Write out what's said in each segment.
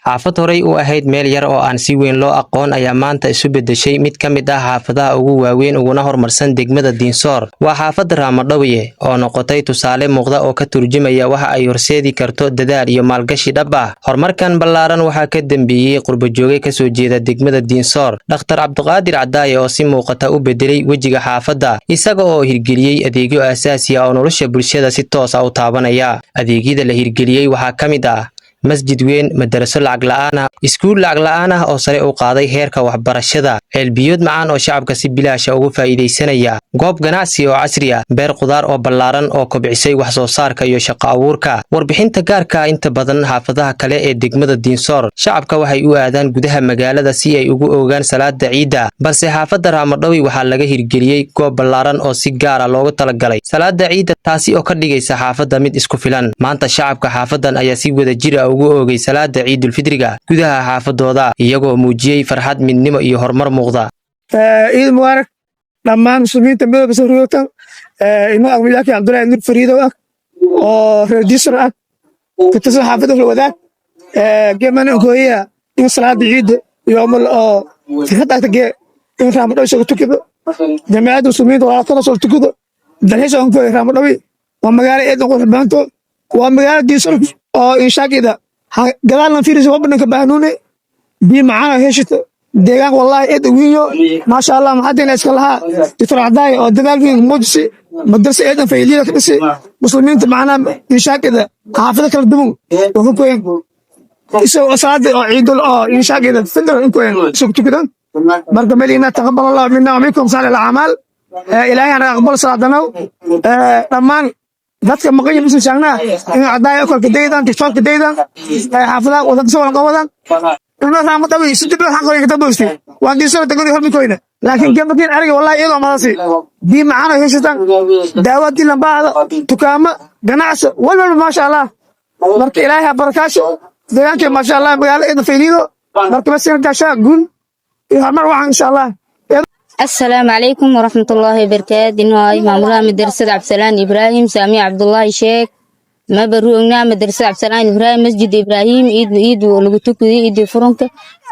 Xaafad horay u ahayd meel yar oo aan si weyn loo aqoon ayaa maanta isu beddeshay mid ka mid ah xaafadaha ugu waaweyn uguna horumarsan degmada Diinsoor. Waa xaafadda Raamadhawiye oo noqotay tusaale muuqda oo ka turjumaya waxa ay horseedi karto dadaal iyo maalgashi dhab ah. Horumarkan ballaaran waxaa ka dambeeyey qurbajooge ka soo jeeda degmada Diinsoor, Dhakhtar Cabdiqaadir Cadaaye, oo si muuqata u beddelay wejiga xaafadda, isaga oo hirgeliyey adeegyo aasaasi ah oo nolosha bulshada si toos ah u taabanaya. Adeegyada la hirgeliyey waxaa ka mid ah masjid weyn, madaraso lacag la'aan ah, iskuul lacag la'aan ah oo sare u qaaday heerka waxbarashada, ceelbiyood macaan oo shacabka si bilaash ah uga faa'iidaysanaya, goob ganacsi oo casri ah, beer khudaar oo ballaaran oo kobcisay wax soo saarka iyo shaqo abuurka. Warbixinta gaarka ah: inta badan xaafadaha kale ee degmada Diinsoor, shacabka waxay u aadaan gudaha magaalada si ay ugu oogaan salaada ciidda, balse xaafadda Raamadhawi waxaa laga hirgeliyey goob ballaaran oo si gaar ah loogu talagalay salaada ciidda, taasi oo ka dhigaysa xaafadda mid isku filan. Maanta shacabka xaafadan ayaa si wadajir ah ugu oogay salaada Ciidulfidriga gudaha xaafadooda, iyagoo muujiyey farxad, midnimo iyo horumar muuqda. Ciid mubaarak dhammaan muslimiinta midooda soo. Inuu aqmiyaaki Cabdullaahi Nur Fariidow ah oo reer Diisar ah, ka tirsan xaafadda wadaag gemana gooya in salaada ciidda iyo umal oo farxad agta gee in Raamadhawi soo tukado, jamaacadda muslimiinta walaalkana soo tukado, dalxiis on gooy. Raamadhawi waa magaalo eedan qurux badanto, waa magaalo Diisar oo inshaaqida gadaalna fiirisa wabananka baahanuune biyo macaan oo heshito deegaan. Wallahi eed wiinyo, maasha Allah. Maxadina iska lahaa Doctor Cadaay oo dadaal weyn muujisi, madrasa eedan fayliyada ka dhisi muslimiinta, macnaha inshaaqida xaafado kala duwan oo ka koyen isagoo salaada oo ciidul oo inshaaqida fidr in koyen isoo tukadan. Marka melina taqabbal Allah minna wa minkum saalih al-a'maal, Ilaahay hana aqbal salaadanow. Dhammaan dadka maqan yihiin usan sheegnaa in Cadaay kolka daydan tiktoka daydan xaafadaha wadanka soo wada qabadan. Inuu Raamadhawi 3 bilood xaqooyin ka dambeystay waan Diisaro degmadii hormikoyna, laakiin gemakiin ariga wallahi iyadoo madasi biyo macaan oo haysataan, daawo dilan baahda, dukaamo ganacsi wal walba, maasha Allah. Marka Ilaahay ha barakaasho deegaanka, maasha Allah, magaalo eeda faylido. Marka bas gashaa guul iyo horumar wacan, insha Allah. Asalaamu calaykum waraxmatullaahi wabarakaatu. Inuu maamulaha madrasada Cabdisalaan Ibraahim Saamiya Cabdullaahi Sheekh mabaruognaa madrasada Cabdisalaan Ibraahim, Masjid Ibraahim, ciid ciid lagu tukaday, ciidii furunka,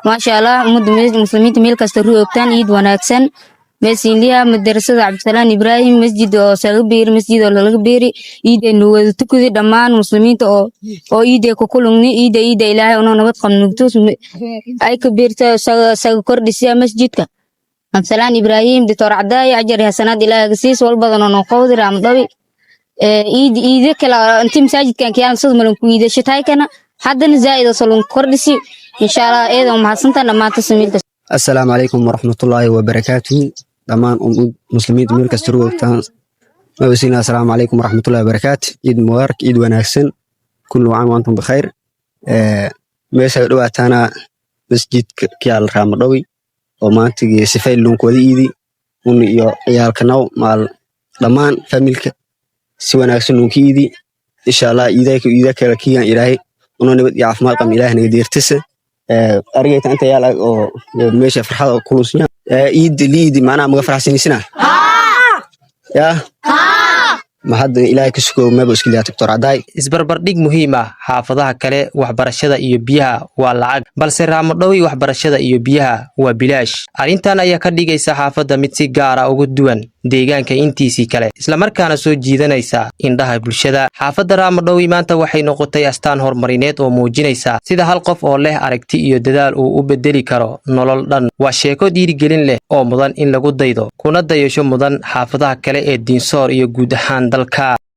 maasha Allah. Ummadda muslimiinta meel kasta ruogtaan, ciid wanaagsan. Meesiinliha madrasada Cabdisalaan Ibraahim, masjid oo saga beeri, masjid oo lalaga beeri, ciideenu wada tukaday dhammaan muslimiinta oo ciidee ku kulungni. Ciida ciida Ilaahay unoo nabad qabnugto ay ka beerta saga kordhisiya masjidka Cabdisalaan Ibraahim. Doctor Cadaay ajar hasanaad Ilaahay siis wal badan oo qowdi Raamadhawi. Ciid ciide kala intii masaajidkan kiyaan sida malan ku iidashatay kana haddana zaa'id oo salon kordhisi, insha Allah. Eedan mahadsantaan dhammaanta samiilka. Assalaamu calaykum waraxmatullaahi wabarakaatuhu. Dhammaan muslimiinta meel kasta joogtaan mabasina, assalaamu calaykum waraxmatullaahi wabarakaatu. Ciid mubaarak, ciid wanaagsan, kullu caam wa antum bikhayr. Meesha dhawaataana masjidka kiyaal Raamadhawi oo maanta sifay lunkooda iidi un iyo ciyaalka naw maal dhammaan familka si wanaagsan nunka iidi, insha Allah. Iidayka iida kala kiyan Ilaahay unoo nabad iyo caafimaad qabna Ilaahay naga deertisa. Arigayta inta yaal oo meesha farxad oo kulusnya iid liidi, macnaha maga faraxsanaysina yaa ma hadda Ilaahay ka sugo maba iska liyaa Doctor Cadaay. Isbarbardhig muhiim ah: xaafadaha kale waxbarashada iyo biyaha waa lacag, balse Raamadhawi waxbarashada iyo biyaha waa bilaash. Arrintan ayaa ka dhigaysa xaafadda mid si gaar ah uga duwan deegaanka intiisii kale, islamarkaana soo jiidanaysa indhaha bulshada. Xaafadda Raamadhawi maanta waxay noqotay astaan horumarineed oo muujinaysa sida hal qof oo leh aragti iyo dadaal uu u bedeli karo nolol dhan. Waa sheeko dhiirigelin leh oo mudan in lagu daydo, kuna dayasho mudan xaafadaha kale ee Diinsoor iyo guud ahaan dalka.